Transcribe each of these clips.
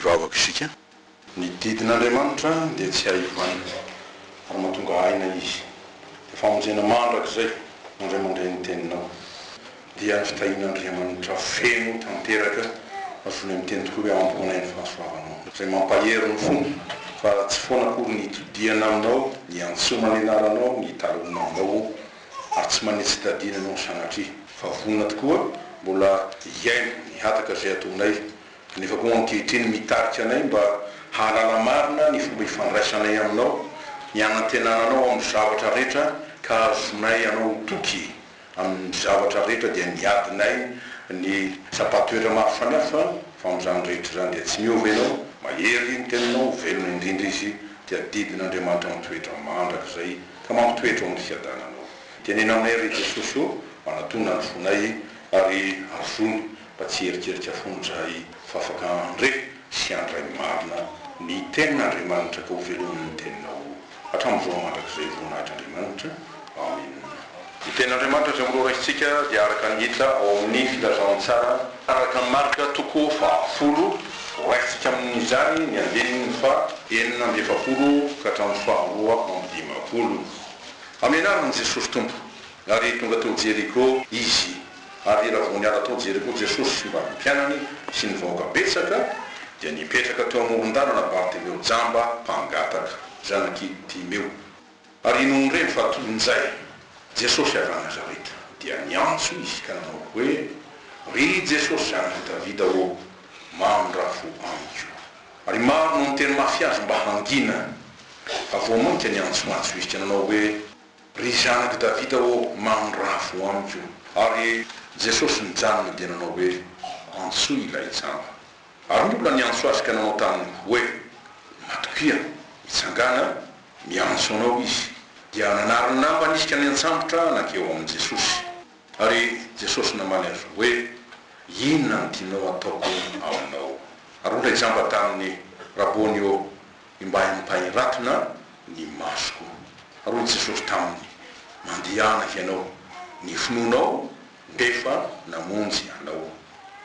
Hivavaka isika. Ny didin'Andriamanitra dia tsy hay ovaina, ary mahatonga aina izy. Dia famonjena mandrakizay mandray mandre ny teninao. Dia ny fitahian'Andriamanitra feno tanteraka, azonay miteny tokoa hoe ampy ho anay ny fahasoavanao. Izay mampahery ny fo, fa tsy foana akory ny hitodihana aminao, ny hiantsoana ny anaranao, ny hitalahoana aminao, ary tsy manetsi-tadiana ianao sanatria, fa vonona tokoa mbola hihaino ny hataka izay ataonay Kanefa koa ankehitriny mitarika anay mba hahalala marina ny fomba ifandraisanay Aminao, ny hanantenana Anao amin'ny zavatra rehetra ka hahazoanay Anao ho toky amin'ny zavatra rehetra dia ny adinay ny tsapan-toetra maro samihafa fa amin'izany rehetra izany dia tsy miova Ianao, mahery ny Teninao, velona indrindra Izy dia didin'Andriamanitra mitoetra mandrakizay ka mampitoetra ao amin'ny fiadananao. Teneno aminay ry Jesosy ô, manatona ny fonay ary azony Mba tsy hierikerika foana izahay fa afaka handre sy handray marina ny tenin'Andriamanitra ka ho velomin'ny teninao hatramin'izao mandrakizay voninahitr'Andriamanitra. Amena. Ny tenin'Andriamanitra izay mbola horaisintsika dia araka ny hita ao amin'ny Filazantsara araka an'i Marka toko fahafolo, horaisintsika amin'izany ny andininy faha 46 ka hatramin'ny faha 52. Amin'ny anaran'i Jesosy Tompo. Ary tonga teo Jeriko Izy. Ary raha vao niala tao Jeriko Jesosy sy mbamin'ny mpianany sy ny vahoaka betsaka, dia nipetraka teo amoron-dalana Bartimeo jamba mpangataka, zanak'i Timeo. Ary nony reny fa toy injay Jesosy avy any Nazareta, dia niantso izy ka nanao hoe, Ry Jesosy zanak'i Davida ô, mamindrafo amiko. Ary maro no niteny mafy azy mba hangina, fa vao mainka niantsoantso izy ka nanao hoe, Ry zanak'i Davida ô, mamindrafo amiko. Ary Jesosy nijanona dia nanao hoe, Antsoy ilay jamba. Ary ny olona niantso Azy ka nanao taminy hoe, Matokia, mitsangàna, miantso anao Izy. Dia nanary ny lambany izy ka niantsambotra nankeo amin'i Jesosy. Ary Jesosy namaly azy hoe, Inona no tianao hataoko aminao? Ary hoy ilay jamba taminy, Rabôny ô, Mba hampahiratona ny masoko. Ary hoy Jesosy taminy, Mandehana hianao, ny finoanao efa namonjy anao.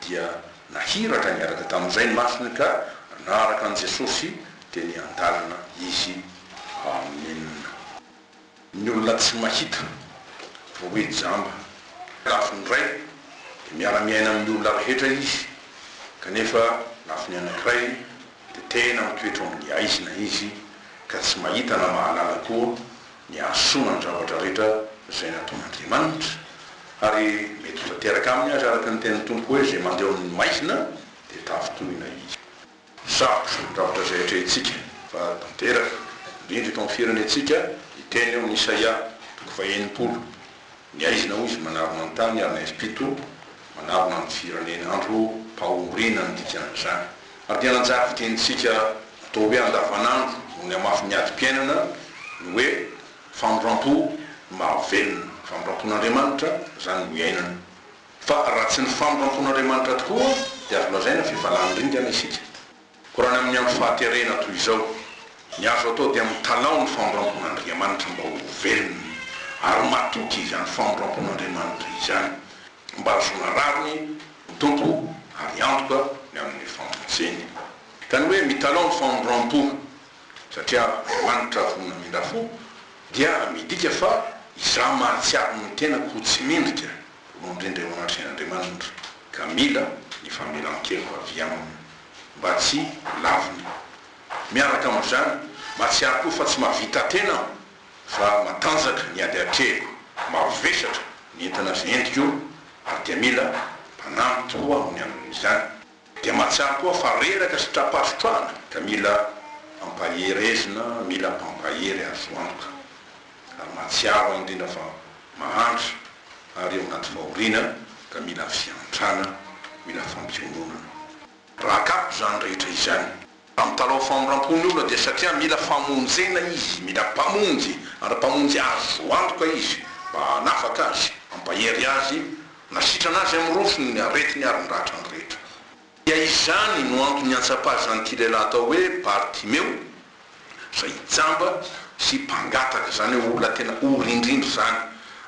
Dia nahiratra niaraka tamin'izay ny masony ka nanaraka an'i Jesosy teny an-dalana izy. Amena. Ny olona tsy mahita fa hoe jamba. Lafiny iray dia miara-miaina amin'ny olona rehetra izy kanefa lafiny anankiray dia tena mitoetra ao amin'ny haizina izy ka tsy mahita na mahalala koa ny hahasoana ny zavatra rehetra izay nataon'Andriamanitra ary mety ho tanteraka aminy aza araka ny tenin'ny Tompo hoe izay mandeha ao amin'ny maizina dia tafintohina izy. Sarotra ny zavatra izay atrehintsika fa tanteraka, indrindra eto amin'ny firenentsika, ny teny ao amin'ny Isaia toko faha-60, Ny haizina hoy izy manarona ny tany ary ny haizim-pito manarona ny firenena. Androm-pahoriana no dikan'izany. Ary dia nanjary fitenintsika atao hoe andavanandro noho ny hamafin'ny adim-piainana ny hoe famindram-po no mahavelona. Famindram-pon'Andriamanitra izany no iainana. Fa raha tsy ny famindrampon'Andriamanitra tokoa dia azo lazaina f'efa lany ringana isika. Koa raha ny amin'ny andro fahaterena toy izao, ny azo atao dia mitalaho ny famindrampon'Andriamanitra mba ho velona ary matoky izany famindrampon'Andriamanitra izany mba hahazoana rariny ny Tompo ary antoka ny amin'ny famonjeny. Ka ny hoe mitalaho ny famindrampo satria Andriamanitra vonona hamindra fo dia midika fa izaho mahatsiaro ny tenako ho tsy mendrika Voalohany indrindra eo anatrehan'Andriamanitra ka mila ny famelan-keloka avy Aminy mba tsy ho laviny. Miaraka amin'izany, mahatsiaro koa fa tsy mahavita tena aho fa matanjaka ny ady atrehiko, mavesatra ny entana izay entiko ary dia mila mpanampy tokoa aho ny amin'izany. Dia mahatsiaro koa fa reraka sy tra-pahasotrahana ka mila ampaherezina, mila mpampahery azo antoka. Ary mahatsiaro aho indrindra fa mahantra ary ao anaty fahoriana ka mila fiantrana, mila fampiononana. Raha akapoko izany rehetra izany. Raha mitalaho famindrampo ny olona dia satria mila famonjena izy, mila mpamonjy, ary mpamonjy azo antoka izy mba hanafaka azy, hampahery azy, nasitrana azy amin'ny rofiny, ny aretiny ary ny ratrany rehetra. Dia izany no antony niantsapazan'ity lehilahy atao hoe Bartimeo, izay jamba sy mpangataka, izany hoe olona tena ory indrindra izany.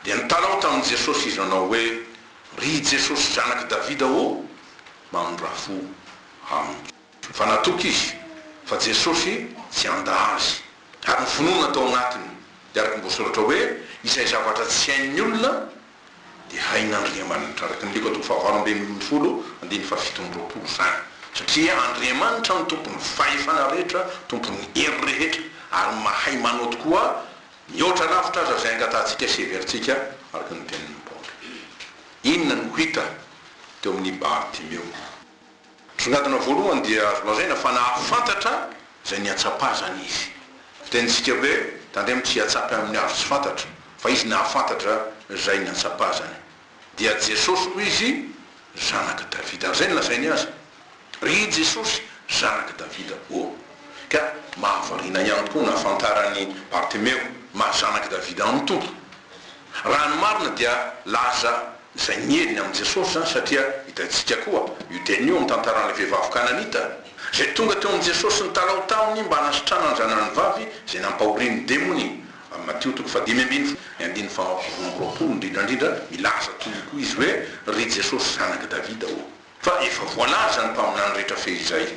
Dia nitalaho tamin'i Jesosy izy nanao hoe, Ry Jesosy Zanak'i Davida ô, mamindrà fo amiko. Fa natoky izy fa Jesosy tsy handà azy. Ary ny finoana tao anatiny dia araka ny voasoratra hoe, Izay zavatra tsy hain'ny olona dia hain'Andriamanitra. Araka ny Lioka toko fahavalo ambin'ny folo andininy faha-27 izany. Satria Andriamanitra no tompon'ny fahefana rehetra, tompon'ny hery rehetra, ary mahay manao tokoa mihoatra lavitra aza izay angatahantsika sy heverintsika, araka ny tenin'i Paoly. Inona no hita teo amin'i Bartimeo? Misongadina voalohany dia azo lazaina fa nahafantatra izay niantsapazany izy. Fitenintsika hoe tandremo tsy hiatsapy amin'ny hazo tsy fantatra, fa izy nahafantatra izay niantsapazany. Dia Jesosy hoy izy, Zanak'i Davida. Ary izay no lazainy azy, Ry Jesosy, Zanak'i Davida ô. Ka mahavariana ihany koa nahafantaran'i Bartimeo maha Zanak'i Davida an'ny Tompo. Raha ny marina dia laza izay niely ny amin'i Jesosy izany satria hitantsika koa io teny io amin'ny tantaran'ilay vehivavy Kananita izay tonga teo amin'i Jesosy nitalaho taminy mba hanasitrana ny zanany vavy izay nampahorian'ny demony, Matio toko fahadimy ambin'ny folo ny andininy faha roa amby roapolo indrindra indrindra milaza toy io koa izy hoe, Ry Jesosy zanak'i Davida ô. Fa efa voalaza ny mpaminany rehetra fehizay,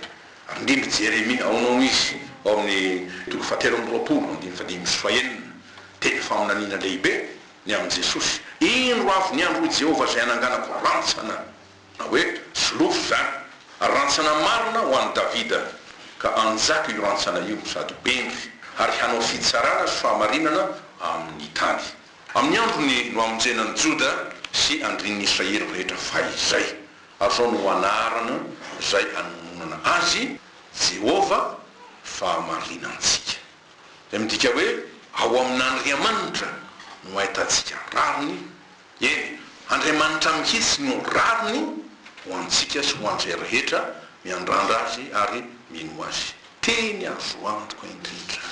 ary indrindra Jeremia, ao no izy, ao amin'ny toko fahatelo amby roapolo, andininy fahadimy sy fahenina, teny faminaniana lehibe ny amin'i Jesosy, Indro avy ny andro, hoy Jehovah, izay hananganako rantsana, na hoe solofo izany, rantsana marina ho an'i Davida, ka hanjaka io rantsana io, sady ho hendry, ary hanao fitsarana sy fahamarinana amin'ny tany. Amin'ny androny no hamonjena an'i Joda sy andrin'ny Israely rehetra fahizay. Ary izao no anarana izay anononana azy, Jehovah fahamarinantsika. Izay midika hoe ao amin'Andriamanitra no ahitantsika rariny, eny, Andriamanitra mihitsy no rariny ho antsika sy ho an'izay rehetra miandrandra Azy ary mino Azy. Teny azo antoka indrindra.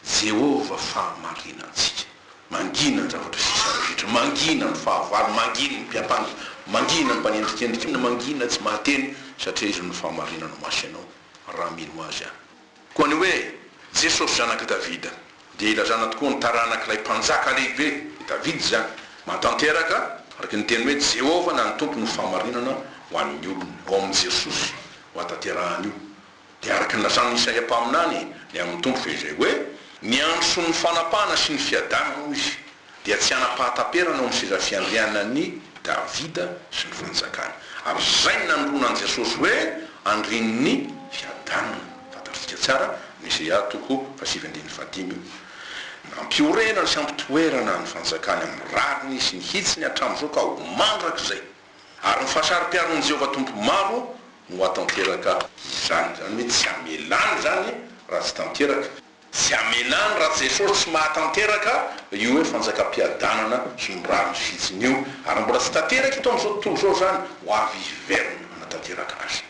Jehovah fahamarinantsika. Mangina ny zavatra sisa rehetra, mangina ny fahavalo, mangina ny mpiampanga, mangina ny mpanendrikendrika, mangina tsy mahateny satria Izy no fahamarinana masy anao raha mino Azy an. Koa ny hoe Jesosy zanak'i Davida dia ilazana tokoa ny taranak'ilay mpanjaka lehibe, i Davida izany, mahatanteraka araka ny teny hoe Jehovah na ny Tompo no fahamarinana ho an'ny olony, ao amin'i Jesosy ho ahatanterahana io. Dia araka ny lazain'i Isaia mpaminany ny amin'ny Tompo fehizay hoe, Ny andro ny fanapahana sy ny fiadanana, hoy izy, dia tsy hanam-pahataperana eo amin'ny seza fiandrianan'i Davida sy ny fanjakany. Ary izay no nanoroana an'i Jesosy hoe andrin'ny fiadanana. Fantatrtsika tsara ny Isaia toko fahasivy andininy fahadimy io. Nampiorenany sy hampitoerana ny fanjakany amin'ny rariny sy ny hitsiny hatramin'izao ka ho mandrakizay. Ary ny fahasaro-piaron'i Jehovah Tompo maro no hahatanteraka izany. Izany hoe tsy hamelany izany raha tsy tanteraka. Tsy hamelany raha Jesosy tsy mahatanteraka io hoe fanjakam-piadanana sy ny rariny sy hitsiny io. Ary mbola tsy tanteraka eto amin'izao tontolo izao izany. Ho avy Izy hiverina hanatanteraka azy.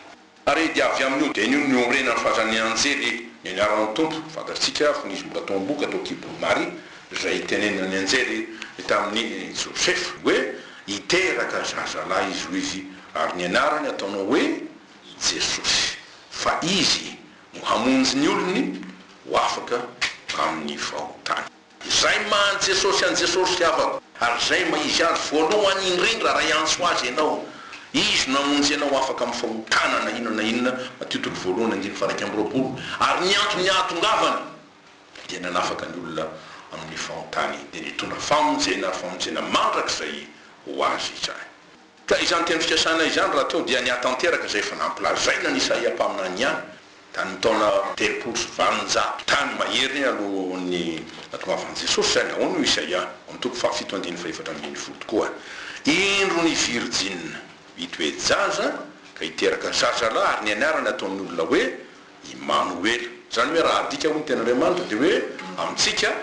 Ary dia avy amin'io teny io no niorenan'ny fahazan'ny anjely ny anaran'ny Tompo, fantatsika fony izy mbola tao am-bohoka tao an-kibon'i Maria, izay tenenan'ny anjely tamin'i Josefa hoe, Hiteraka zazalahy izy, hoy izy, ary ny anarany hataonao hoe Jesosy, fa Izy no hamonjy ny olony ho afaka amin'ny fahotany. Izay maha an'i Jesosy an'i Jesosy ry havako, ary izay maha Izy Azy voalohany indrindra raha hiantso Azy ianao, Izy no hamonjy anao afaka amin'ny fahotana na inona na inona, Matio toko voalohany andininy faha 21, ary ny antony ahatongavany dia nanafaka ny olona amin'ny fahotany, dia nitondra famonjena ary famonjena mandrakizay ho azy izany. Ka izany teny fikasana izany rahateo dia nihatanteraka izay efa nampilazaina an'i Isaia mpaminany ihany tany taona 830 tany mahery alohan'ny nahatongavan'i Jesosy izany. Ahoana hoy Isaia ao amin'ny toko fahafito andininy fahefatra ambin'ny folo tokoa, Indro ny virjina hitoe-jaza ka hiteraka zazalahy ary ny anarany hataon'ny olona hoe Imanoela. Izany hoe raha adika hoy ny tenin'Andriamanitra dia hoe amintsika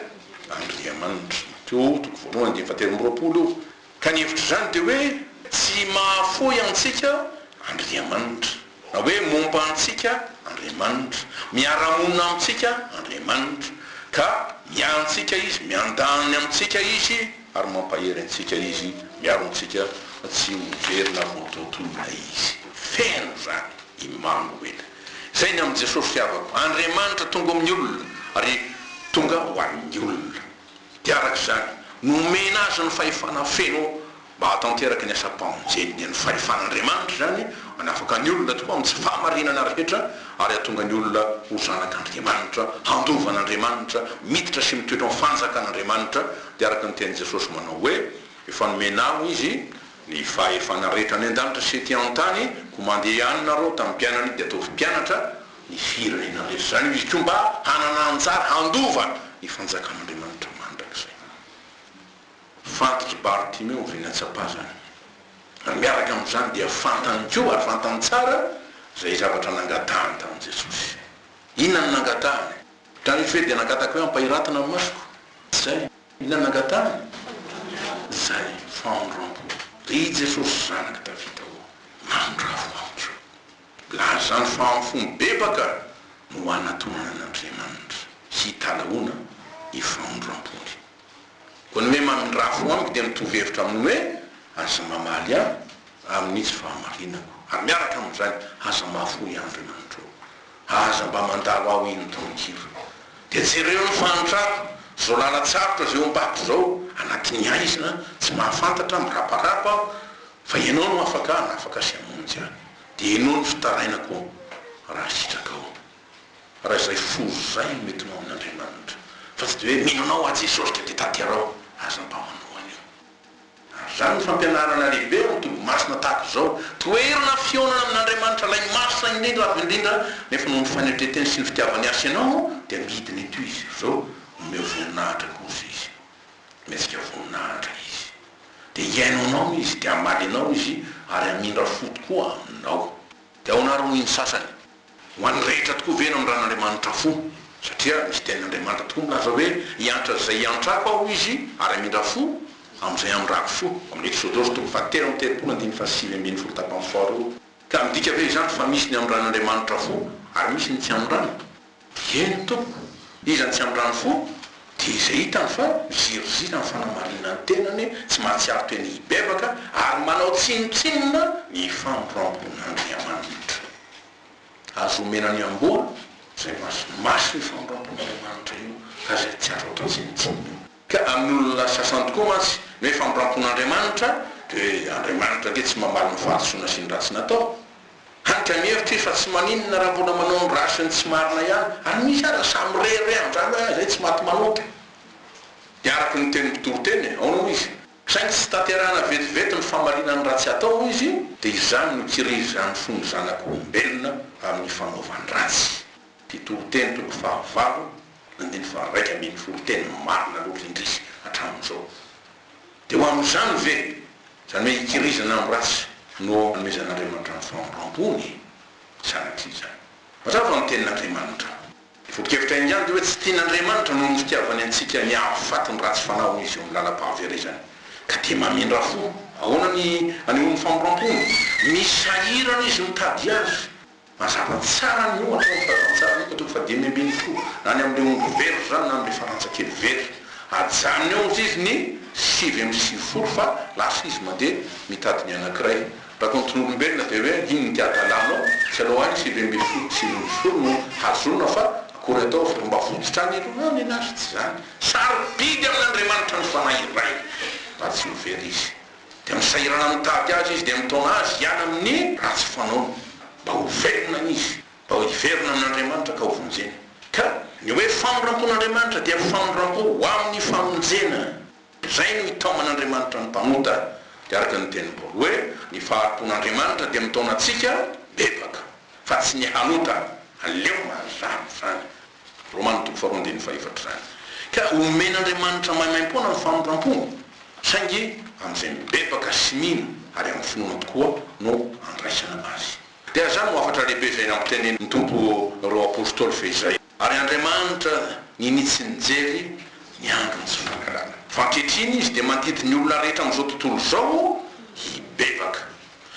Andriamanitra. Matio toko voalohany andininy fahatelo amby roapolo io. Ka ny hevitr'izany dia hoe tsy mahafoy antsika Andriamanitra, na hoe momba antsika Andriamanitra, miara-monina amintsika Andriamanitra, ka miahy antsika Izy, miandany amintsika Izy, ary mampahery antsika Izy, miaro antsika tsy ho very na voatotoina Izy. Feno izany Imanoela. Izay ny amin'i Jesosy fitiavako. Andriamanitra tonga amin'ny olona, ary tonga ho an'ny olona. Dia araka izany, nomena azy ny fahefana feno. Mba hahatanteraka ny asam-pamonjeny, dia ny fahefan'Andriamanitra izany hanafaka ny olona tokoa amin'ny tsy fahamarinana rehetra ary hahatonga ny olona ho zanak'Andriamanitra, handova an'Andriamanitra, miditra sy mitoetra ao amin'ny fanjakan'Andriamanitra, dia araka ny tenin'i Jesosy manao hoe, Efa nomena Ahy izy, ny fahefana rehetra any an-danitra sy ety an-tany, koa mandehana nareo tamin'ny mpianany dia ataovy mpianatra ny firenena rehetra. Izany hoy izy koa mba hanana anjara handova ny fanjakan'Andriamanitra mandrakizay. Fantatr'i Bartimeo ve ny antsapazany? Ary miaraka amin'izany dia fantany koa ary fantany tsara izay zavatra nangatahany tamin'i Jesosy. Inona no nangatahany? Hitanao izy hoe dia nangataka hoe ampahiratina ny masoko? Tsy izay. Inona no nangatahany? Izay famindram-po. Ry Jesosy Zanak'i Davida ô, mandravo amiko. Milaza izany fa amin'ny fo mibebaka no hanatonana an'Andriamanitra sy hitalahoana ny famindram-pony. Koa ny hoe mamindrafo amiko dia mitovy hevitra amin'ny hoe aza mamaly ahy amin'ny tsy fahamarinako. Ary miaraka amin'izany, aza mahafoy ahy Andriamanitra ô. Aza mba mandalo aho iny tononkira. Dia jereo ny fahantrako, izao lalan-tsarotra izay ombako izao, anatin'ny haizina, tsy mahafantatra, miraparapa aho, fa Ianao no afaka hanafaka sy hamonjy ahy. Dia henoy ny fitarainako raha sitrakao. Raha izay fo izay no entinao amin'Andriamanitra, fa tsy dia hoe mino anao aho Jesosy ka dia tanterao, aza mba manao an'io. Ary izany no fampianarana lehibe ao amin'ny Toby Masina tahaka izao, toerana fihaonana amin'Andriamanitra ilay Masina indrindra avo indrindra, nefa noho ny fanetren-teny sy ny fitiavany ahy sy ianao dia midina eto Izy, izao, omeo voninahitra kosa Izy. Ometsika voninahitra Izy. Dia hihaino anao Izy, dia hamaly anao Izy, ary hamindra fo tokoa aminao. Dia ahoana ary hoy ny sasany? Ho an'ny rehetra tokoa ve no amindran'Andriamanitra fo? Satria misy tenin'Andriamanitra tokoa milaza hoe, Hiantra izay hiantrako aho izy, ary hamindra fo amin'izay hamindrako fo, amin'ny Eksodosy toko fahatelo amby telopolo andininy fahasivy ambin'ny folo tapany faharoa. Ka midika ve izany fa misy ny amindran'Andriamanitra fo ary misy ny tsy amindrany? Eny tompoko, iza no tsy amindrany fo? Dia izay hitany fa miziriziry amin'ny fanamarinana ny tenany, tsy mahatsiaro tena hibebaka ary manao tsinontsinona ny famindrampon'Andriamanitra. Azo omena ny amboa izay masimasy io famindrampon'Andriamanitra io ka izay tsy azo atao tsinontsinona io. Ka amin'ny olona sasany tokoa mantsy ny hoe famindrampon'Andriamanitra dia hoe Andriamanitra ange tsy mamaly ny fahadisoana sy ny ratsy natao. Hany ka mihevitra izy fa tsy maninona raha mbola manao ny ratsy sy ny tsy marina ihany. Ary misy aza samy mirehareha amin'izany hoe izay tsy maty manota. Dia araka ny tenin'ny mpitoriteny, ahoana hoy izy? Saingy tsy tanterahana vetivety ny famaliana ny ratsy atao, hoy izy, dia izany no kirizan'ny fon'ny zanak'olombelona amin'ny fanaovan-dratsy. Mpitoriteny toko fahavalo, andininy faha-11, teny marina loatra indrisy hatramin'izao. Dia ho amin'izany ve, izany hoe hikirizana amin'ny ratsy, no anomezan'Andriamanitra ny famindram-pony? Sanatria izany. Mazava ny tenin'Andriamanitra. Ny foto-kevitra ihany dia hoe tsy tian'Andriamanitra noho ny fitiavany antsika ny hahafaty ny ratsy fanahy izy eo amin'ny lalam-pahaverezany. Ka dia mamindra fo. Ahoana ny anehoany ny famindram-pony? Misahirana izy mitady azy. Mazava tsara ny ohatra ao amin'ny Filazantsara Lioka toko fahadimy ambin'ny folo, na ny amin'ilay ondry very izany na amin'ilay farantsa kely very. Ajanony eo amin'izay izy ny 99 fa lasa izy mandeha mitady ny anankiray. Raha konton'olombelona dia hoe iny ny adalanao, tsy aleo any 19 19 no hazonina fa akory atao fa mba votsotra any aloha an nenazy tsy izany. Sarobidy amin'Andriamanitra ny fanahy iray raha tsy ho very izy. Dia misahirana mitady azy izy dia mitaona azy hiala amin'ny ratsy fanaony mba ho velona izy, mba hiverina amin'Andriamanitra ka ho vonjeny. Ka ny hoe famindrampon'Andriamanitra dia famindrampo ho amin'ny famonjena. Izay no itaoman'Andriamanitra ny mpanota, dia araka ny tenin'i Paoly hoe, Ny fahari-pon'Andriamanitra dia mitaona antsika hibebaka, fa tsy ny hanota. Aleo mazava izany. Romana toko faharoa andininy fahefatra izany. Ka omen'Andriamanitra maimaimpoana ny famindram-pony, saingy amin'izay mibebaka sy mino ary amin'ny finoana tokoa no andraisana azy. Dia izany no hafatra lehibe izay nampitenenin'ny Tompo ireo Apostoly fehizay. Ary Andriamanitra ninia tsy nijery ny andron'ny tsy fahalalana. Fa ankehitriny Izy dia mandidy ny olona rehetra amin'izao tontolo izao hibebaka.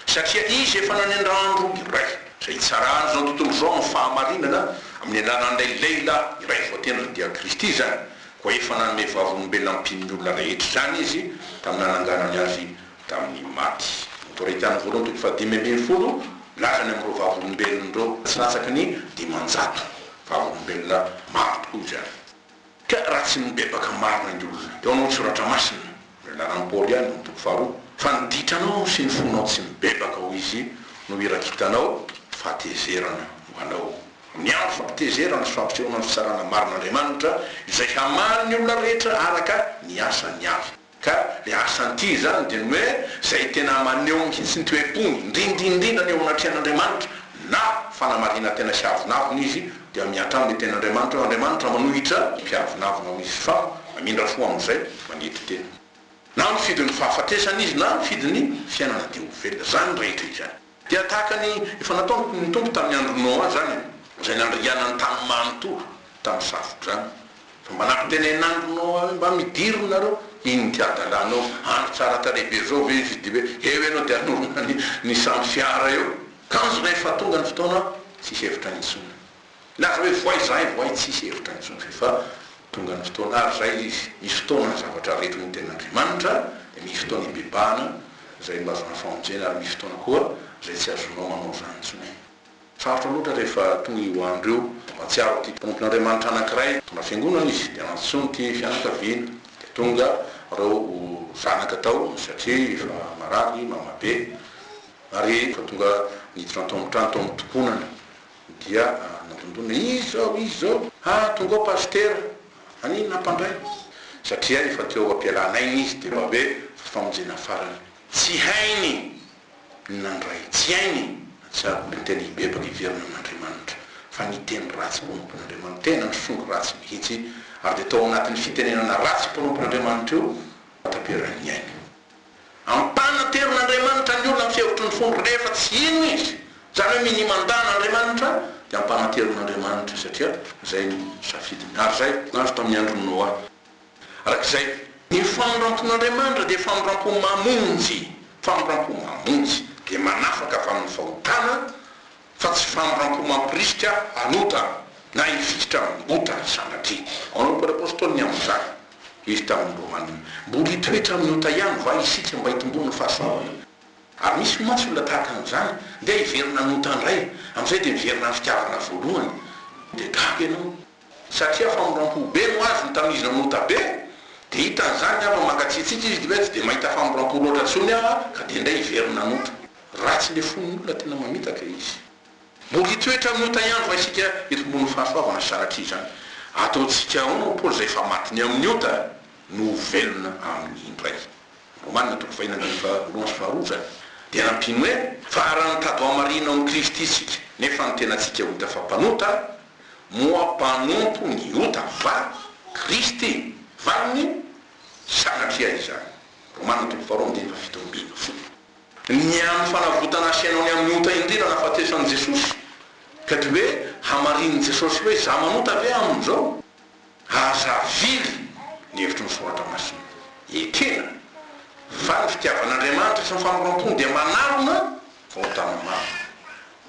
Satria Izy efa nanendry andro iray, izay hitsarany izao tontolo izao amin'ny fahamarinana, amin'ny alalan'ilay lehilahy iray voatendriny, dia Kristy izany. Koa efa nanome vavolombelona ampian'ny olona rehetra izany Izy tamin'ny nananganany Azy tamin'ny maty. Korintiana voalohany toko fahadimy ambin'ny folo, milaza ny amin'ireo vavolombelona ireo, tsy latsaky ny 500 vavolombelona maro tokoa izany. Ka raha tsy mibebaka marina ny olona, dia ao ny Soratra Masina, ny alalan'i Paoly ihany, ny toko faharoa. Fa ny ditranao sy ny fonao tsy mibebaka, hoy Izy, no irakitanao fahatezerana ho anao. Amin'ny andro fampitezerana sy fampisehoana ny fitsarana marin'Andriamanitra, izay hamaly ny olona rehetra araka ny asany avy. Ka ilay asan'ity izany dia ny hoe izay tena maneho mihitsy ny toe-pony, indrindra indrindra ny eo anatrehan'Andriamanitra, na fanamarinan-tena sy avonavona izy, dia mihatra aminy ny tenin'Andriamanitra hoe Andriamanitra manohitra ny mpiavonavona hoy izy, fa mamindra fo amin'izay manetry tena. Na mifidy ny fahafatesana izy na mifidy ny fiainana dia ho velona. Izany rehetra izany. Dia tahaka ny efa nataon' ny Tompo tamin'ny andron'i Noa izany, izay nandringanany ny tany manontolo tamin'ny safo-drano. Fa mba nampitenenina andry Noa hoe, Mba midiro nareo, inn ty hadalanao, andro tsara tarehy be zao ve izy dia hoe eo ianao dia hanorina ny ny sambo fiara eo. Kanjo rehefa tonga ny fotoana, tsisy hevitra intsony. Milaza hoe voay izahay, voay, tsisy hevitra intsony f'efa tonga ny fotoana ary izay izy, misy fotoana ny zavatra rehetra hoy ny tenin'Andriamanitra, dia misy fotoana hibebahana izay mba azonao famonjena ary misy fotoana koa izay tsy azonao manao izany intsony. Sarotra loatra rehefa tonga io andro io, mahatsiaro ity mpanompon'Andriamanitra anankiray, tonga fiangonana izy dia nantsoiny ity fianakaviana, dia tonga ireo zanaka tao satria efa marary mamabe ary efa tonga niditra tao amin'ny trano tao amin'ny tokonana. Dia nandondona, izy zao, izy zao, ah tonga ao pasitera, haninona hampandray? Satria efa teo am-pialana aina izy dia mba hoe famonjena farany. Tsy hainy ny nandray, tsy hainy nahatsiaro ny tena hibebaka hiverina amin'Andriamanitra, fa niteny ratsy mpanompon'Andriamanitra, tena nisongo ratsy mihitsy, ary dia tao anatin'ny fitenenana ratsy mpanompon'Andriamanitra io, nataperan'ny ainy. Ampananterin'Andriamanitra ny olona ny fihevitry ny fony rehefa tsy hino izy, izany hoe minia mandà an'Andriamanitra dia ampananterin'Andriamanitra satria izay no safidiny. Ary izay andro tamin'ny andron'i Noa. Araka izay, ny famindrampon'Andriamanitra dia famindrampo mamonjy, famindrampo mamonjy dia manafaka avy amin'ny fahotana fa tsy famindrampo mampirisika hanota na hifikitra amin'ny ota sanatria. Ao ny Paoly Apostoly ny amin'izany. Izy tamin'ny Romana. Mbola hitoetra amin'ny ota ihany va isika mba hitomboan'ny fahasoavana? Ary misy mantsy olona tahaka an'izany, ndeha hiverina hanota indray, amin'izay dia miverina amin'ny fitiavana voalohany. Dia gaga ianao. Satria famindrampo be no azony tamin'izy nanota be, dia hitany izany angamba mangatsiatsiaka izy dia hoe tsy dia mahita famindrampo loatra intsony aho ka dia indray hiverina hanota. Ratsy ilay fon'ny olona tena mamitaka izy. Mbola hitoetra amin'ny ota ihany va isika eto ambonin'ny fahasoavana sanatria izany? Ataontsika ahoana hoy Paoly izay efa maty ny amin'ny ota no ho velona aminy indray? Romana toko fahiny andininy faharoa sy faharoa izany. Dia nampiany hoe, Fa raha nitady ho hamarina ao amin'i Kristy isika, nefa ny tenantsika ota fa mpanota, moa mpanompo ny ota va Kristy? Valiny, Sanatria izany. Romana toko faharoa andininy fahafito ambinifolo. Ny amin'ny fanavotana asianao ny amin'ny ota indrindra nahafatesan'i Jesosy, ka dia hoe hamarinin'i Jesosy hoe izaho manota ve amin'izao? Aza avily ny hevitry ny Soratra Masina. Ekena fa ny fitiavan'Andriamanitra sy ny famindram-pony dia manarona fahotana maro.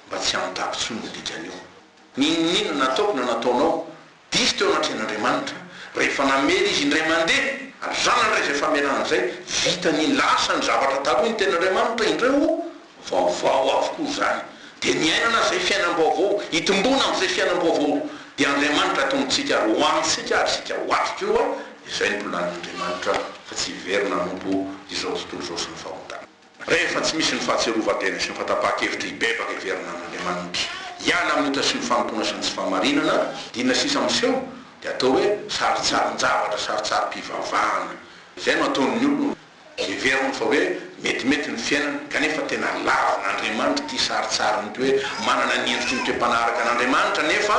Mba tsy hanontako intsony ny dikan'io. N'inon'inona nataoko na nataonao, Diso teo anatrehan'Andriamanitra. Rehefa namela izy indray mandeha, ary zany nandray izay famelana izay, vitany iny, lasa ny zavatra taloha iny tenin'Andriamanitra, indreo vaovao avokoa izany. Dia niainana izay fiainam-baovao, hitomboana amin'izay fiainam-baovao. Dia Andriamanitra Tompontsika ary ho amintsika ary isika ho Azy koa, izay no planin'Andriamanitra fa tsy hiverina hanompo izao tontolo izao sy ny fahotana. Rehefa tsy misy ny fahatsiarovan-tena sy ny fahatapahan-kevitra hibebaka hiverina amin'Andriamanitra, hiala amin'ny ota sy ny fanompoana sy ny tsy fahamarinana, dia inona sisa miseho? Dia atao hoe sarintsarin-javatra, sarintsarim-pivavahana. Izay no ataon'ny olona. Heveriny fa hoe metimety ny fiainany, kanefa tena lavin'Andriamanitra ity sarintsarin'ity hoe manana ny endriky ny toe-panahy araka an'Andriamanitra nefa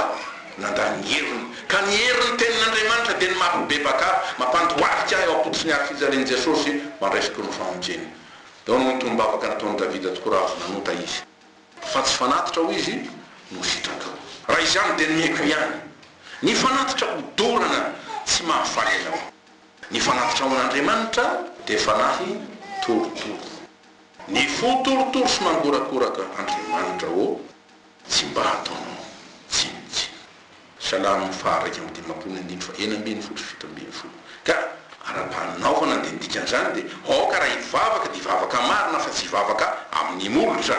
nandà ny heriny. Ka ny herin'ny tenin'Andriamanitra dia ny mampibebaka ahy, mampandohalika ahy eo am-pototry ny hazo fijalian'i Jesosy mba handraisiko ny famonjeny. Tao no tonom-bavaka nataon'i Davida tokoa raha avy nanota izy. Fa tsy fanatitra, hoy izy, no sitrakao. Raha izany dia nomeko ihany. Ny fanatitra hodorana tsy mahafaly anao. Ny fanatitra ho an'Andriamanitra dia fanahy torotoro. Ny fo torotoro sy mangorakoraka, Andriamanitra ô, tsy mba ataonao tsinontsinona. Salamo faha-51 andininy faha-16 sy 17. Ka ara-panaovana dia ny dikan'izany dia aoka raha hivavaka dia hivavaka marina fa tsy hivavaka amin'ny molotra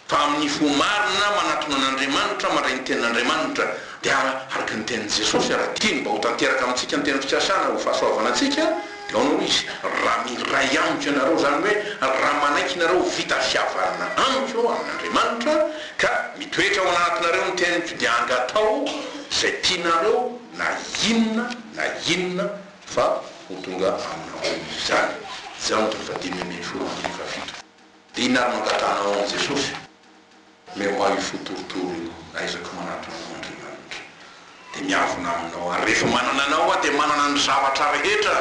fa amin'ny fo marina manatona an'Andriamanitra mandray ny tenin'Andriamanitra dia araka ny tenin'i Jesosy raha tiany mba ho tanteraka amintsika ny teny fikasana ho fahasoavana antsika. Dia ao no izy, raha miray amiko ianareo, izany hoe raha manaiky ianareo ho vita fihavanana amiko, amin'Andriamanitra, ka mitoetra ao anatinareo ny teniko dia angataho izay tianareo na inona na inona fa ho tonga aminareo izany. Jaona toko fahadimy ambin'ny folo andininy fahafito. Dia inona ary no angatahanao amin'i Jesosy? Omeo ahy io fo torotoro io, ahaizako manatona anao Andriamanitra. Dia miavona aminao, ary rehefa manana anao aho dia manana ny zavatra rehetra,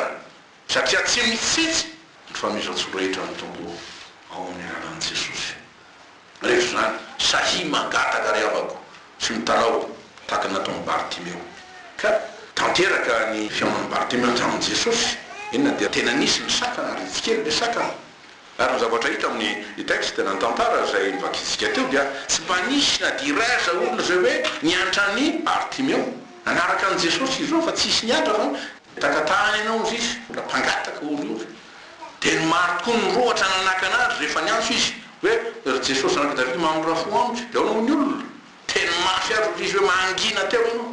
satria tsy mitsitsy ny fanomezan-tsoa rehetra ny Tompo ao amin'ny alalan'i Jesosy. Rehefa izany, sahia mangataka ry havako sy mitalaho tahaka ny nataon'i Bartimeo. Ka tanteraka ny fihaonan'i Bartimeo tamin'i Jesosy. Inona dia tena nisy ny sakana, ary tsy kely ilay sakana. Ary ny zavatra hita amin'ny texte na ny tantara izay novakintsika teo dia tsy mba nisy na dia iray aza olona izay hoe niantra an'i Bartimeo. Nanaraka an'i Jesosy izy ireo fa tsisy niantra fa takatahana ianao hozy izy, mbola mpangataka oriory. Dia ny maro tokoa nirohotra nanakana azy rehefa niantso izy hoe ry Jesosy zanak'i Davida mamindrà fo amiko. Dia ahoana hoy ny olona? Teny mafy ary hozy izy hoe mangina teo ianao.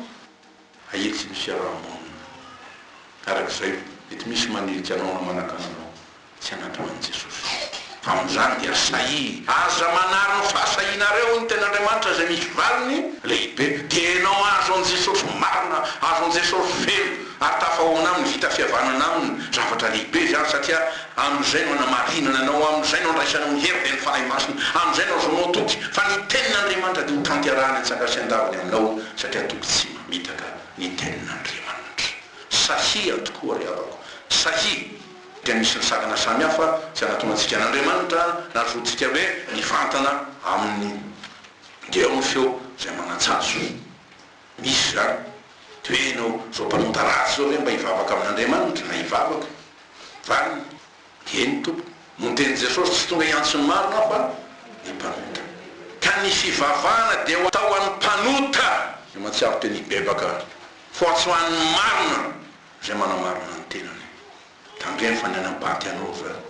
Ahitsy ny fiaraha-monina. Araka izay, mety misy manilika anao na manakana anao tsy hanatona an'i Jesosy. Fa amin'izany dia sahia. Aza manary ny fahasahianareo, hoy ny Tenin'Andriamanitra izay misy valiny lehibe. Dia ianao azo an'i Jesosy marina, azo an'i Jesosy feno, ary tafahoana aminy, vita fihavanana aminy. Zavatra lehibe izany satria amin'izay no anamarinana anao, amin'izay no andraisanao ny hery dia ny Fanahy Masina, amin'izay no ahazoanao toky fa ny Tenin'Andriamanitra dia ho tanterahany an-tsaka sy an-davany aminao satria toky tsy mamitaka ny Tenin'Andriamanitra. Sahia tokoa ry havako, sahia! Dia misy ny sakana samihafa izay anatonantsika an'Andriamanitra na ahazoantsika hoe mivantana Aminy. Dia eo ny feo izay manatsatso. Misy izany. Dia hoe ianao izao mpanota ratsy izao ve mba hivavaka amin'Andriamanitra na hivavaka? Valiny, Eny Tompoko. Noho ny tenin'i Jesosy, tsy tonga hiantso ny marina aho fa ny mpanota. Ka ny fivavahana dia ho atao ho an'ny mpanota izay mahatsiaro tena hibebaka, fa tsy ho an'ny marina izay manamarina ny tenany. Tandremo fa ny hanam-paty anao izany.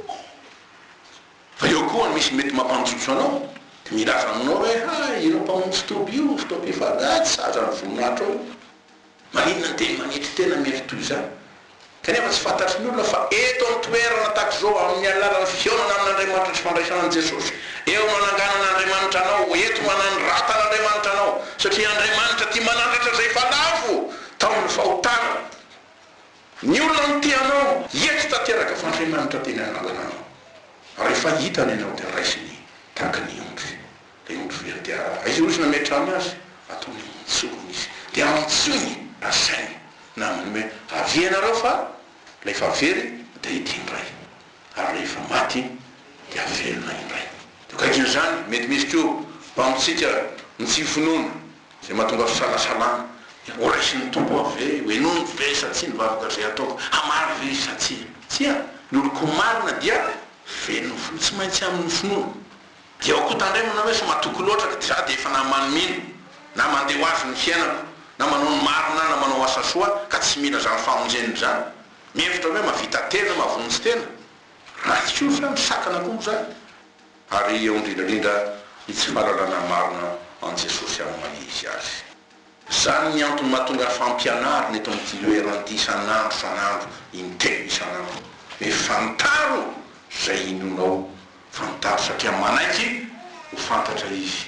Fa eo koa misy mety mampanjotso anao, dia milaza aminao hoe, hay, ireo mpamonjy toby io, fotoam-pifaliana, hay, tsy sahaza ny voninahitrao io. Maninona ny teny manetry tena mety toy izany? Kanefa tsy fantatry ny olona fa eto an-toerana tahaka izao, amin'ny alalan'ny fihaonana amin'Andriamanitra sy fandraisana an'i Jesosy, eo no ananganan'Andriamanitra anao, eto no anandratan'Andriamanitra anao, satria Andriamanitra tia manandratra izay efa lavo tao amin'ny fahotana. Ny olona no tia anao, eto tanteraka fa Andriamanitra tena hanangana anao. Rehefa hitany ianao dia raisiny tahaka ny ondry. Ilay ondry very dia aiza hoy izy nametrahany azy? Ataony eo an-tsorony izy. Dia antsoiny, asainy namany hoe avia ianareo fa ilay efa very dia ity indray. Ary ilay efa maty dia velona indray. Dia akaikin'izany, mety misy koa mba amintsika ny tsy finoana izay mahatonga fisalasalana. Ho raisin'ny Tompo aho ve? Ho henoiny ve sa tsia ny vavaka izay ataoko? Hamaly ve izy sa tsia? Tsia, ny olon-ko marina dia velon'ny finoana, tsy maintsy amin'ny finoana. Dia ao koa tandremana hoe sao matoky loatra ka za dia efa naman'ny mino, na mandeha ho azy ny fiainako, na manao ny marina na manao asa soa ka tsy mila izany famonjena izany. Mihevitra hoe mahavita tena, mahavonjy tena. Ratsy koa izany, sakana koa izany. Ary eo indrindra indrindra ny tsy fahalalana marina an'i Jesosy amin'ny maha izy azy. Izany ny antony mahatonga ny fampianarana eto amin'ity toerana ity isan'andro isan'andro, intelo isan'andro. Hoe fantaro izay inoanao, fantaro satria manaiky ho fantatra izy.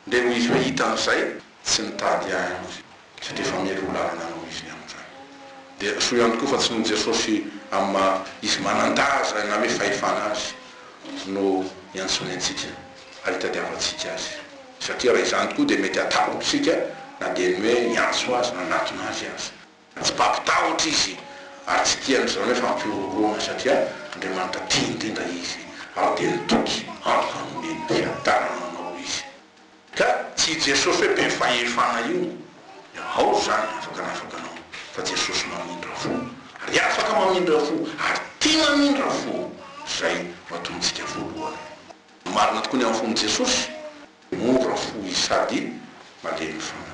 Ndeha hoy izy hoe hitan'izay tsy nitady ahy akory, satria efa mialoha lalana anao izy ny amin'izany. Dia soa ihany koa fa tsy noho Jesosy amin'ny maha izy manan-daza na hoe fahefana azy no iantsoany antsika ary itadiavantsika azy. Satria raha izany tokoa dia mety hatahotra isika na dia ny hoe niantso azy, nanatona azy aza. Tsy mpampitahotra izy ary tsy tia an'izany hoe fampihorohoroana satria Andriamanitra tia indrindra izy ary dia nitoky antoka hanome ny fiadanana anao izy. Ka tsy i Jesosy hoe be fahefana io dia ao izany afaka hanafaka anao fa Jesosy mamindra fo ary afaka mamindra fo ary tia mamindra fo izay no ataontsika voalohany. Marina tokoa ny amin'ny fon'i Jesosy, mora fo izy sady malemy fanahy.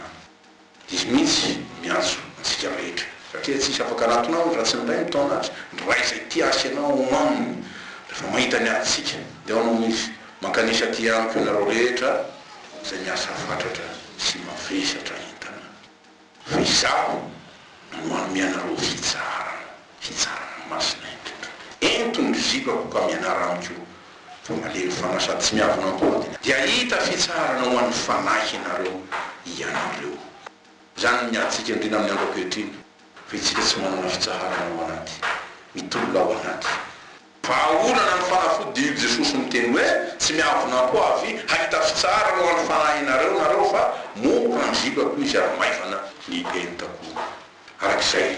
Izy mihitsy no miantso antsika rehetra, satria tsisy afaka hanatona Aminy raha tsy ny Ray mitaona azy. Ny Ray izay tia ahy sy ianao ao Aminy. Rehefa mahita ny adintsika, dia ao no Izy, Mankanesa aty amiko ianareo rehetra izay miasa fatratra sy mavesatra entana, fa Izaho no hanome anareo fitsaharana, fitsaharana masina. zipako ka mianara amiko, fa malemy fanahy sady tsy miavona am-po aho, dia hahita fitsaharana ho an'ny fanahinareo ianareo. Izany no miady-tsika indrindra amin'ny andro ankehitriny, fa isika tsy manana fitsaharana ao anaty, mitolona ao anaty. Vahaolana ny fanafody dia io Jesosy miteny hoe tsy miavona am-po avy hahita fitsaharana ho an'ny fanahinareo nareo fa mora ny zipako izy ary maivana ny entako. Araka izay,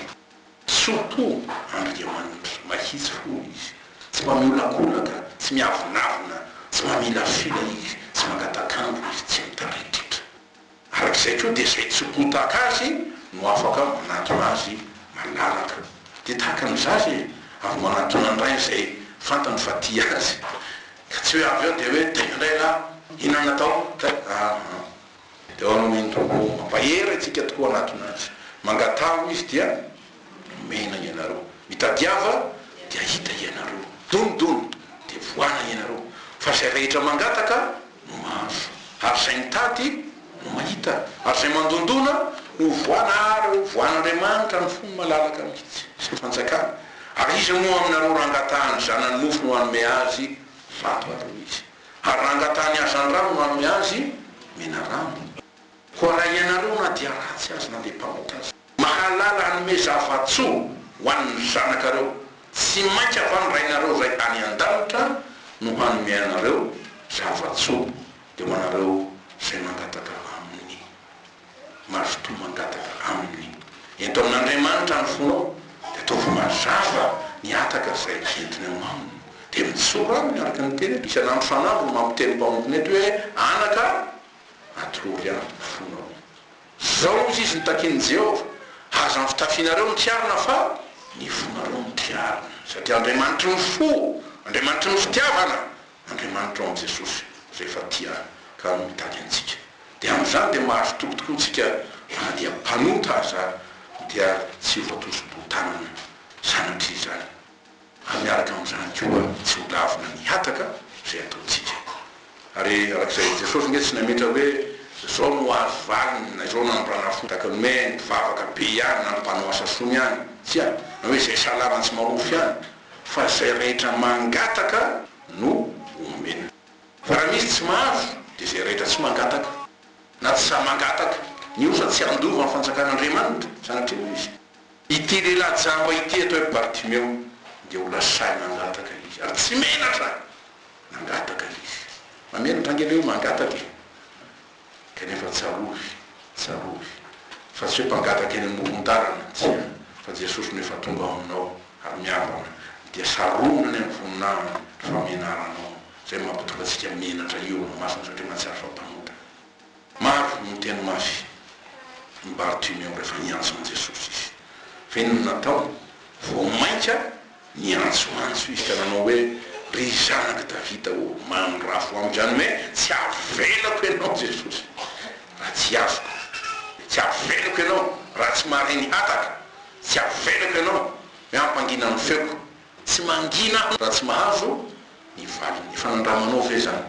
tso-po Andriamanitra, mahitsy fo Izy, tsy mba miolakolaka, tsy miavonavona, tsy mamilafila Izy, tsy mangatak'andro Izy, tsy mitaredretra. Araka izay koa dia izay tso-po tahaka azy no afaka manatona azy malalaka. Dia tahaka ny zaza e, avy manatona ny rainy izay fantany fa tia azy. Ka tsy hoe avy eo dia hoe taiza indray ialahy, inona no natao, tay, aa. Dia ao no indro mampahery antsika tokoa hanatona azy. Mangataha hoy izy dia omena ianareo. Mitadiava dia hahita ianareo. Dondona dia vohana ianareo. Fa izay rehetra mangataka no mahazo, ary izay mitady no mahita, ary izay mandondona no voana ary ho voan'Andriamanitra ny fony malalaka mihitsy sy ny fanjakany. Ary iza moa aminareo raha angatahan'ny zanany mofo no hanome azy vato aloha izy? Ary raha angatahany hazandrano no hanome azy menarano? Koa raha ianareo na dia ratsy aza na dia mpanota aza, mahalala hanome zava-tsoa ho an'ny zanakareo, tsy mainka va ny Rainareo izay any an-danitra no hanome anareo zava-tsoa, dia ho anareo izay mangataka Aminy. Mazotoa mangataka Aminy. Ento amin'Andriamanitra ny fonao, dia ataovy mazava ny hataka izay entiny ao Aminy. Dia mitsora Aminy araka ny teny hoe, isan'andro isan'andro no mampiteny mpanompony eto hoe, Anaka, atolory ahy ny fonao. Izao hozy izy notakin'i Jehovah, Aza ny fitafianareo no tiarina fa ny fonareo no tiarina, satria Andriamanitry ny fo, Andriamanitry ny fitiavana, Andriamanitra ao amin'i Jesosy izay efa tia ka mitady antsika. Dia amin'izany dia mahazo toky tokoa isika fa na dia mpanota aza dia tsy voatosi-boho-tanana sanatria izany. Ary miaraka amin'izany koa tsy ho lavina ny hataka izay ataontsika. Ary araka izay Jesosy nge tsy nametra hoe izao no azo valiny na izao no anambrana fo tahaka ny hoe ny mpivavaka be ihany na ny mpanao asa soa ihany. Tsia, na hoe izay salama tsy marofy ihany. Fa izay rehetra mangataka no omena. Fa raha misy tsy mahazo dia izay rehetra tsy mangataka na tsy sahy mangataka ny osa tsy handova ny fanjakan'Andriamanitra, sanatria hoy izy. Ity lehilahy jamba ity atao hoe Bartimeo dia olona sahy nangataka izy ary tsy menatra nangataka izy. Mahamenatra ange ilay hoe mangataka e! Kanefa tsarovy, tsarovy fa tsy hoe mpangataka eny amoron-dalana, tsia, fa Jesosy no efa tonga ao aminao ary mihavana dia saromina any amin'ny voninahiny ny famenaranao izay mampitonga antsika menatra eo imasony satria mahatsiaro fa mpanota. Maro no niteny mafy an'i Bartimeo rehefa niantso an'i Jesosy izy. Fa inona no nataony? Vao mainka niantsoantso izy ka nanao hoe, Ry Zanak'i Davida ô, mandrafo amiko! Izany hoe, tsy avelako ianao Jesosy raha tsy azoko. Tsy avelako ianao raha tsy mahare ny hataka. Tsy avelako ianao hoe hampangina ny feoko. Tsy mangina aho raha tsy mahazo ny valiny. Efa nandramanao ve izany?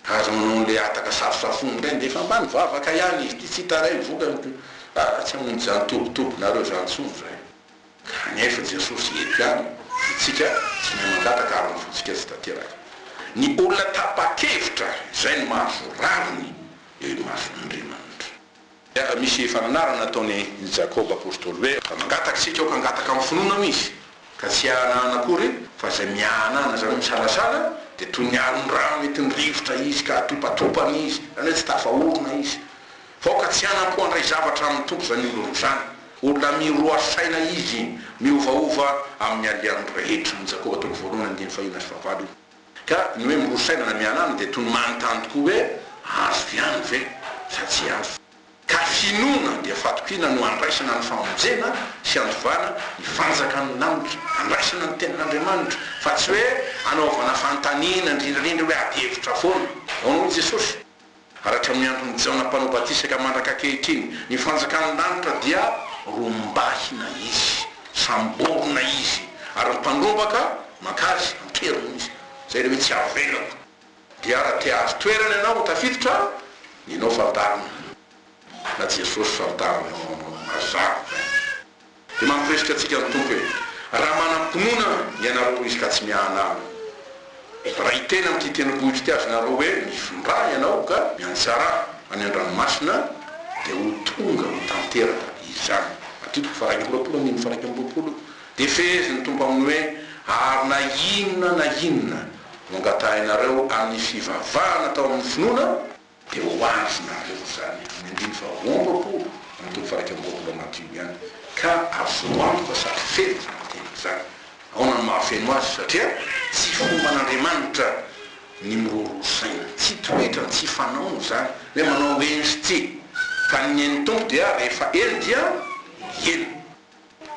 Aza manao an'ilay hataka safosafony indray dia efa mba nivavaka ihany izy ity tsy hita ray vokany ko ah tsy hamonjy izany tobitobinareo izany intsony zahay. Kanefa Jesosy eto ihany itsika tsy mahay mangataka ary ny fontsika tsy tanteraka. Ny olona tapa-kevitra izay no mahazo rariny eo imason'Andriamanitra. Misy fananarana nataon'i Jakoba apostoly hoe, Raha mangataka isika, aoka hangataka amin'ny finoana hoy izy, ka tsy hiahanahana akory, fa izay miahanahana, izany hoe misalasala, dia toy ny alon-drano entin'ny rivotra izy ka atopatopana izy, izany hoe tsy tafaorina izy. Fa aoka tsy hanam-po handray zavatra amin'ny Tompo izany olona izany. Olona miroa saina izy, miovaova amin'ny alehany rehetra. Jakoba toko voalohany andininy fahenina sy fahavalo io. Ka ny hoe miroa saina na mihanana dia toy ny manontany tokoa hoe azoko ihany ve sa tsy azo? Ka finoana dia fatokiana no andraisana ny famonjena sy andovana ny fanjakan'ny lanitra, andraisana ny tenin'Andriamanitra fa tsy hoe anaovana fanontaniana indrindraindrindra hoe ady hevitra foana. Ahoana hoy Jesosy? Ary hatramin'ny andron'i Jaona Mpanao Batisa ka mandraka ankehitriny, ny fanjakan'ny lanitra dia rombahina izy, samborina izy, ary ny mpandrombaka maka azy an-keriny izy. Izay ilay hoe tsy avelako. Dia raha te hahazo toerana ianao ho tafiditra, nenao fantarina, na Jesosy fantarina eo aminao. Mazava izany. Dia mampirisika antsika ny Tompo e! Raha manam-pinoana ianareo hoy izy ka tsy miahanahana. Raha hiteny amin'ity tendrombohitra ity aza ianareo hoe mifindrà ianao ka miantsarà any an-dranomasina dia ho tonga ho tanteraka izany. Matio toko faha-21 andininy faha-21 dia fehezin'ny Tompo amin'ny hoe ary na inona na inona no angatahinareo amin'ny fivavahana atao amin'ny finoana Dia ho azonareo izany amin'ny andininy faha-22 amin'ny toko faha-21 ao Matio ihany. Ka azo antoka sady feno izany teny izany. Ahoana no mahafeno azy? Satria tsy fomban'Andriamanitra ny miroroa saina. Tsy toetrany, tsy fanaony izany hoe manao eny sy tsia. Fa ny nen'ny Tompo dia rehefa eny dia eny.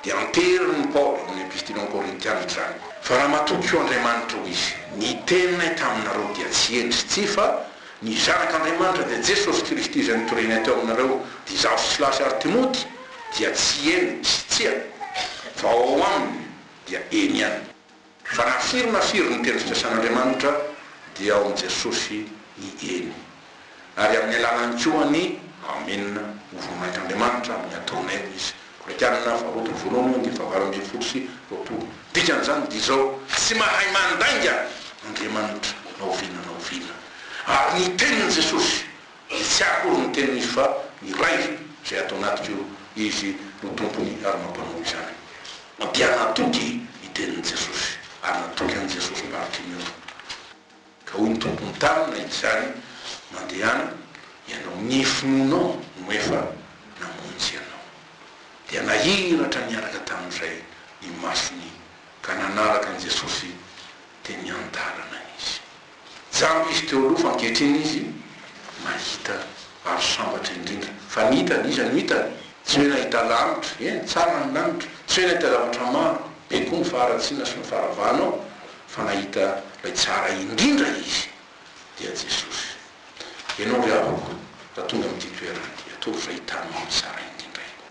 Dia anterin'i Paoly amin'ny Epistily ho an'ny Korintiana izany, Fa raha matoky io Andriamanitra io izy, ny teninay taminareo dia tsy eny sy tsia, fa ny Zanak'Andriamanitra dia Jesosy Kristy izay notorianay teo aminareo, dia izaho sy Silasy ary Timoty, dia tsy eny sy tsia, fa ao aminy dia eny ihany. Fa na firy na firy ny teny fikasan'Andriamanitra dia ao amin'i Jesosy ny eny. Ary amin'ny alalany koa ny Amena ho voninahitr'Andriamanitra amin'ny ataonay hoy izy. Korintianina faharoa toko voalohany andininy fahavalo 18. Dikan'izany dia izao, tsy mahay mandainga Andriamanitra na oviana na oviana. Ary ny tenin'i Jesosy dia tsy akory ny teniny izy fa ny Ray izay ato anatiko Izy no tompony ary mampanao izany. Dia natoky ny tenin'i Jesosy, ary natoky an'i Jesosy Bartimeo. Ka hoy ny Tompony taminy izany, Mandehana ianao, ny finoanao no efa namonjy anao. Dia nahiratra niaraka tamin'izay ny masony ka nanaraka an'i Jesosy teny an-dalana izy. Jamba izy teo aloha fa ankehitriny izy mahita ary sambatra indrindra. Fa ny hitany, iza no hitany? Tsy hoe nahita lanitra, eny, tsara ny lanitra, tsy hoe nahita zavatra maro, be koa ny faharatsiana sy ny faharavana ao, fa nahita ilay tsara indrindra izy, dia Jesosy. Ianao ry havako, raha tonga amin'ity toerana ity, ataovy izay hitanao ny tsara indrindra eo.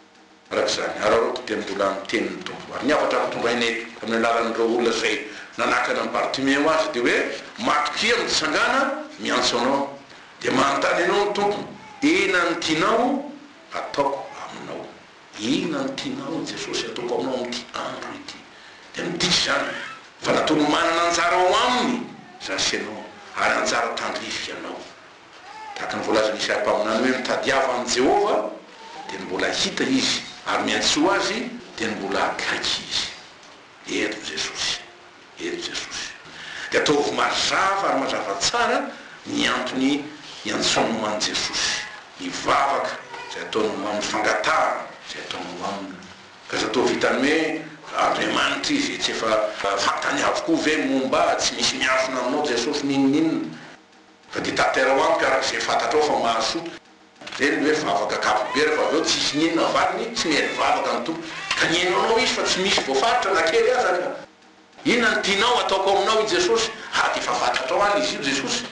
Araka izany, araraoty dia mbola miteny ny Tompo. Ary ny hafatra ampitondraina eto, amin'ny alalan'ireo olona izay nanakana an'i Bartimeo azy, dia hoe, Matokia, mitsangàna, miantso anao. Dia manontany anao ny Tompo, Inona no tianao hataoko aminao? Inona no tianao, Jesosy, hataoko aminao amin'ity andro ity? Dia midika izany, fa nataony manana anjara ao Aminy izaho sy ianao, ary anjara tandrify anao. Tahaka ny voalazan'i Isaia mpaminany hoe, Mitadiava an'i Jehovah, dia ny mbola hita izy, ary miantsoa azy, dia ny mbola akaiky izy. Eto Jesosy. Eto Jesosy. Dia ataovy mazava ary mazava tsara ny antony iantsoanao an'i Jesosy, ny vavaka izay ataonao aminy, fangatahana izay ataonao aminy. Ka aza atao vitan'ny hoe Andriamanitra izy, tsy efa fantany avokoa ve ny momba ahy, tsy misy miafina aminao Jesosy n'inon'inona. Fa dia tanterao amiko araka izay fantatrao fa mahasoa. Izay ny hoe vavaka ankapobe rehefa avy eo tsisy n'inona valiny, tsy mihaino vavaka ny Tompo. Ka nihaino anao Izy fa tsy misy voafaritra na kely aza ka. Inona no tianao hataoko aminao i Jesosy? Ah dia efa fantatrao any izy io Jesosy.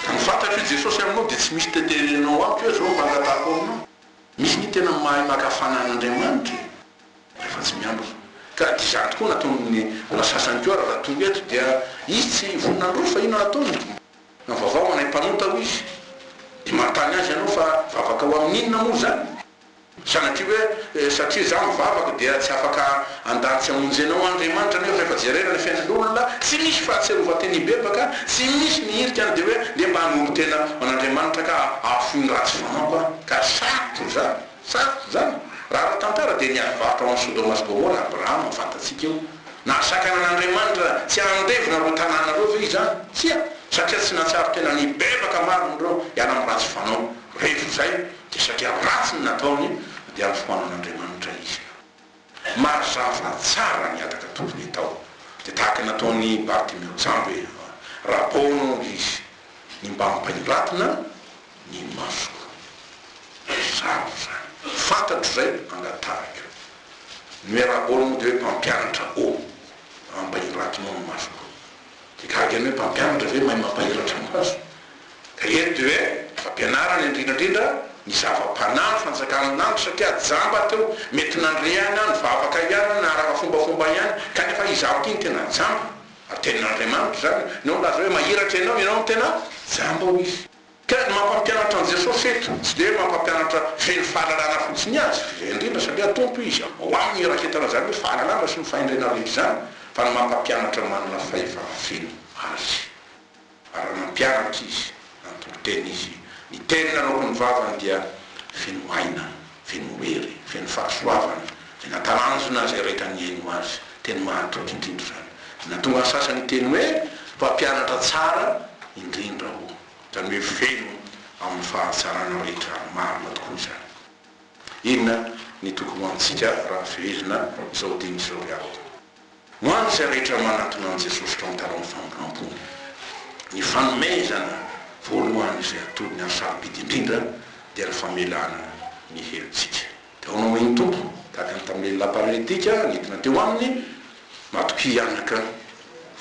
Ka ny fantatro i Jesosy aminao dia tsy misy teterenao amiko hoe zao mba angatahako aminao. Misy ny tena mahay maka fanan'Andriamanitra e. Rehefa tsy miambina. Ka dia izany tokoa nataon'ny olona sasany koa ary raha tonga eto dia izy tsy vonona handroso fa inona nataony? Navavao anay mpanota hoy izy. Dia manontany azy ianao fa vavaka ho amin'ny inona moa izany? Sanatria hoe satria izaho mivavaka dia tsy afaka handany tsy hamonjy anao Andriamanitra nefa rehefa jerena ny fiainan'olona tsy misy fahatsiarovan-tena hibebaka, tsy misy ny hirika any dia hoe ndeha mba hanolo-tena ho an'Andriamanitra ka hahafoy ny ratsy fanaoko aho. Ka sarotra izany. Sarotra izany. Raha ara-tantara dia niady varotra ho an'i Sodoma sy Gomora Abrahama, fantatsika io. Nahasakana an'Andriamanitra tsy handevona ireo tanàna ireo ve izany? Tsia, satria tsy nahatsiaro tena nibebaka marina ireo hiala amin'ny ratsy fanao. Rehefa izay, dia satria ratsy ny nataony, dia nofoanan'Andriamanitra izy. Mazava tsara ny hataka tokony hatao. Dia tahaka ny nataon'i Bartimeo jamba e, Rabono izy, ny mba hampahiratina ny masoko. Sarotra izany. Fantatro izay angatahiko. Ny hoe Rabono moa dia hoe mpampianatra ô, hampahiratinao ny masoko. Dia gaga ny hoe mpampianatra ve mahay mampahiratra maso? Ka eto dia hoe fampianarana indrindra indrindra ny zava-panahy ny fanjakan'ny lanitra satria jamba teo, mety nandre ihany aho, nivavaka ihany aho, naharaka fombafomba ihany, kanefa izaho ity no tena jamba, ary tenin'Andriamanitra izany, ianao milaza hoe mahiratra ianao, ianao no tena jamba hoy izy. Ka ny mampampianatra an'i Jesosy eto, tsy dia hoe mampampianatra feno fahalalana fotsiny azy, izay indrindra satria Tompo Izy, ao aminy iraketana izany hoe fahalalana sy ny fahendrena rehetra izany, fa ny mampampianatra manana fahefana feno Azy. Ary raha nampianatra Izy, na nitory teny Izy, ny teny naloaky ny vavany dia feno aina, feno hery, feno fahasoavana, izay natalanjona izay rehetra nihaino Azy. Teny mahatoky indrindra izany. Nahatonga ny sasany hiteny hoe, Mpampianatra tsara indrindra ô. Izany hoe feno amin'ny fahatsarana rehetra ary marina tokoa izany. Inona ny toky ho antsika raha fehezina izao dinika izao ry havana? Ho an'izay rehetra manatona an'i Jesosy ka mitalaho ny famindram-pony, ny fanomezana voalohany izay atolony ary sarobidy indrindra dia ny famelana ny helotsika. Dia ao nahoin'ny Tompo, tahaka ny tamin'ny lehilahy paraletika nentina teo aminy, Matokia anaka,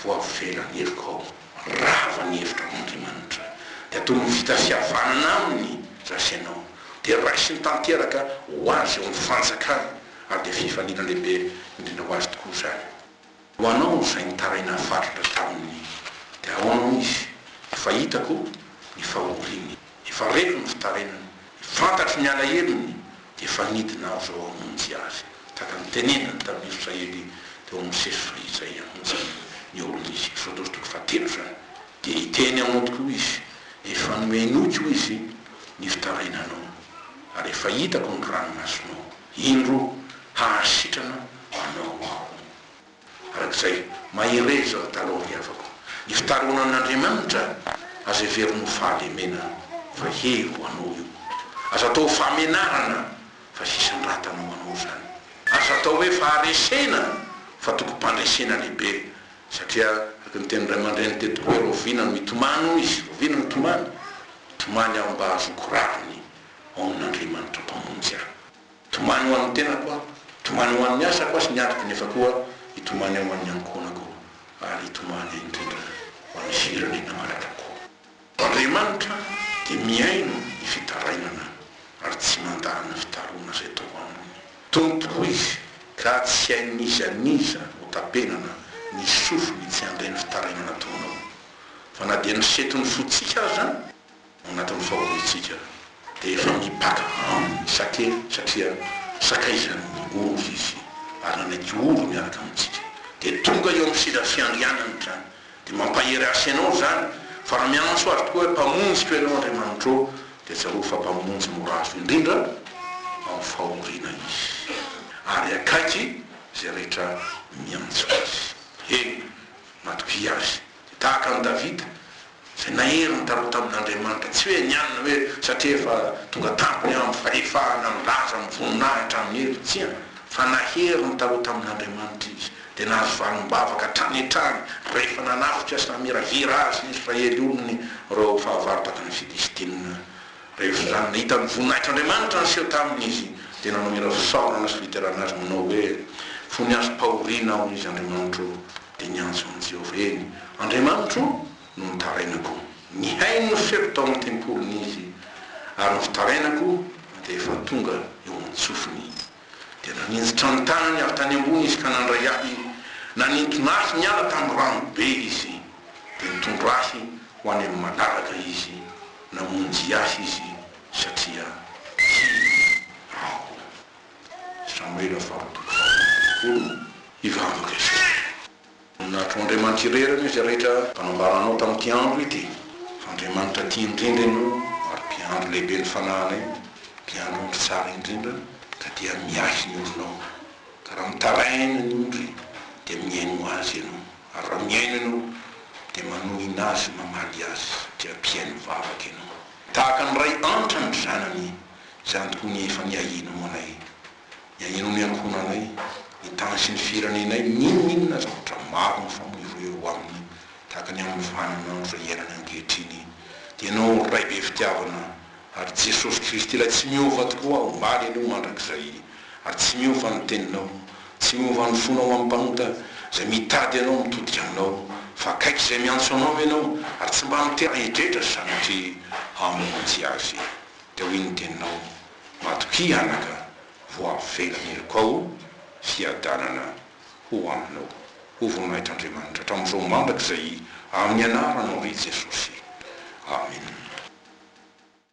voavela ny helokao. Rava ny hevitra amin'Andriamanitra. Dia ataony vita fihavanana aminy raha sy ianao. Dia raisiny tanteraka ho azy eo amin'ny fanjakany, ary dia fifaliana lehibe indrindra ho azy tokoa izany. Ho anao izay nitaraina fatratra taminy, dia ahoana hoy izy, Efa hitako ny fahoriany, efa reko ny fitarainany, fantatro ny alahelony, dia efa nidina aho izao hamonjy azy. Tahaka ny tenenany tamin'ny Israely teo amin'ny Mosesy fahizay hamonjy ny olony izy. Eksodosy toko fahatelo izany. Dia hiteny aminao tokoa izy, Efa nohenoiko, hoy izy, ny fitarainanao, ary efa hitako ny ranomasonao. Indro, hahasitrana anao aho. Araka izay, mahereza ry taloha ry havako. Ny fitaroana an'Andriamanitra aza heverina ho fahalemena fa hery ho anao io. Aza atao ho fahamenarana fa fisandratana ho anao izany. Aza atao hoe faharesena fa tokim-pandresena lehibe satria araka ny tenin'ny ray aman-dreny teto hoe rahoviana no hitomany hoy izy, rahoviana no hitomany? Hitomany aho mba hahazoako rariny ao amin'Andriamanitra Mpamonjy ahy. Tomany ho an'ny tenako aho, tomany ho an'ny asako aho sy ny adiko nefa koa hitomany aho ho an'ny ankohonako ary hitomany aho indrindra ho an'ny firenena malalako. Andriamanitra dia mihaino ny fitarainana ary tsy mandà ny fitaroana izay atao aminy. Tony tokoa Izy ka tsy hain'iza n'iza ho tapenana ny sofiny tsy handre ny fitarainana ataonao. Fa na dia ny seton'ny fontsika aza, Ao anatin'ny fahoriantsika dia efa mipaka aminy sake satria sakaizan'ny ory izy ary nanaiky ory miaraka amintsika dia tonga eo amin'ny seza fiandrianany izany dia mampahery ahy sy ianao izany fa raha miantso azy tokoa hoe mpamonjiko ianao Andriamanitro ô dia tsarovy fa mpamonjy mora azo indrindra amin'ny fahoriana izy ary akaiky izay rehetra miantso azy eny matokia azy dia tahaka an'i Davida Izay nahery ny taloha tamin'Andriamanitra, tsy hoe nianina hoe satria efa tonga tampony aho amin'ny fahefana, amin'ny laza, amin'ny voninahitra, amin'ny hery, tsia, fa nahery ny taloha tamin'Andriamanitra izy, dia nahazo valim-bavaka hatrany hatrany, rehefa nanafika sy namiravira azy ny Israely olony ireo fahavalo tahaka ny Filistina. Rehefa izany, nahita ny voninahitr'Andriamanitra niseho taminy izy, dia nanao hira fisaorana sy fiderana Azy manao hoe, Fony azom-pahoriana aho, Izy Andriamanitro, dia niantso an'i Jehovah. Eny, Andriamanitro no nitarainako. Nihaino ny feoko tao amin'ny tempoliny Izy, ary ny fitarainako dia efa tonga eo an-tsofiny. Dia naninjitra ny tanany avy tany ambony Izy ka nandray ahy, nanintona ahy niala tamin'ny rano be Izy, dia nitondra ahy ho any amin'ny malalaka Izy. Namonjy ahy izy satria tiany aho. Samoela faharoa toko faharoa ambin'ny folo Hivavaka isika. Voninahitro Andriamanitra irery anie izay rehetra mpanambara anao tamin'ity andro ity. Fa Andriamanitra tia indrindra ianao ary mpiandry lehibe ny fanahinay, mpiandry ondry tsara indrindra ka dia miahy ny ondrinao. Ka raha mitaraina ny ondry dia mihaino azy ianao. Ary raha mihaino ianao dia manohina azy mamaly azy satria mpihaino vavaka ianao. Tahaka ny ray antra ny zanany, izany tokoa ny efa niahianao anay, niahianao ny ankohonanay, ny tany sy ny firenenay, n'inon'inona zavatra maro mifamoivoy eo aminy, tahaka ny amin'ny vaninandro izay iainana ankehitriny, dia ianao Ray be fitiavana Ary Jesosy Kristy ilay tsy miova tokoa omaly anio mandrakizay ary tsy miova ny teninao, tsy miova ny fonao amin'ny mpanota izay mitady anao mitodika aminao fa akaiky izay miantso anao ianao ary tsy mba mitera-hedretra sanatria hamonjy azy. Dia hoy ny teninao, Matokia anaka, voavela ny helokao, fiadanana ho aminao. Ho voninahitr'Andriamanitra hatramin'izao mandrakizay amin'ny anaranao ry Jesosy. Amen.